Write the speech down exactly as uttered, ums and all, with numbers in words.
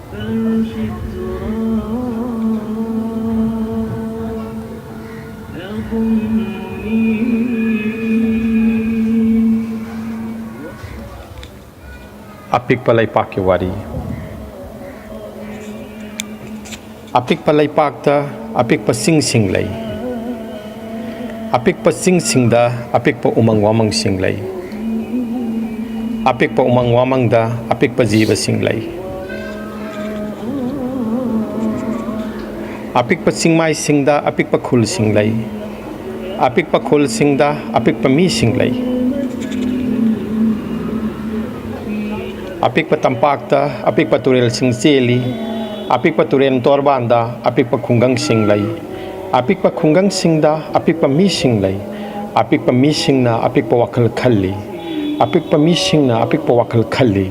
ꯑꯄꯤꯛꯄ ꯂꯩꯄꯥꯛꯀꯤ ꯋꯥꯔꯤ꯫ ꯑꯄꯤꯛꯄ ꯂꯩꯄꯥꯛꯇ ꯑꯄꯤꯛꯄ ꯆꯤꯡꯁꯤꯡ ꯂꯩ꯫ ꯑꯄꯤꯛꯄ ꯆꯤꯡꯁꯤꯡꯗ ꯑꯄꯤꯛꯄ ꯎꯃꯪ ꯋꯥꯃꯪꯁꯤꯡ ꯂꯩ꯫ ꯑꯄꯤꯛꯄ ꯎꯃꯪ ꯋꯥꯃꯪꯗ ꯑꯄꯤꯛꯄ ꯖꯤꯕꯁꯤꯡ ꯂꯩ꯫ ꯑꯄꯤꯛꯄ ꯆꯤꯡꯃꯥꯏꯁꯤꯡꯗ ꯑꯄꯤꯛꯄ ꯈꯨꯜꯁꯤꯡ ꯂꯩ꯫ ꯑꯄꯤꯛꯄ ꯈꯨꯜꯁꯤꯡꯗ ꯑꯄꯤꯛꯄ ꯃꯤꯁꯤꯡ ꯂꯩ꯫ ꯑꯄꯤꯛꯄ ꯇꯝꯄꯥꯛꯇ ꯑꯄꯤꯛꯄ ꯇꯨꯔꯦꯜꯁꯤꯡ ꯆꯦꯜꯂꯤ꯫ ꯑꯄꯤꯛꯄ ꯇꯨꯔꯦꯜ ꯇꯣꯔꯕꯥꯟꯗ ꯑꯄꯤꯛꯄ ꯈꯨꯡꯒꯪꯁꯤꯡ ꯂꯩ꯫ ꯑꯄꯤꯛꯄ ꯈꯨꯡꯒꯪꯁꯤꯡꯗ ꯑꯄꯤꯛꯄ ꯃꯤꯁꯤꯡ ꯂꯩ꯫ ꯑꯄꯤꯛꯄ ꯃꯤꯁꯤꯡꯅ ꯑꯄꯤꯛꯄ ꯋꯥꯈꯜ ꯈꯜꯂꯤ꯫ ꯑꯄꯤꯛꯄ ꯃꯤꯁꯤꯡꯅ ꯑꯄꯤꯛꯄ ꯋꯥꯈꯜ ꯈꯜꯂꯤ꯫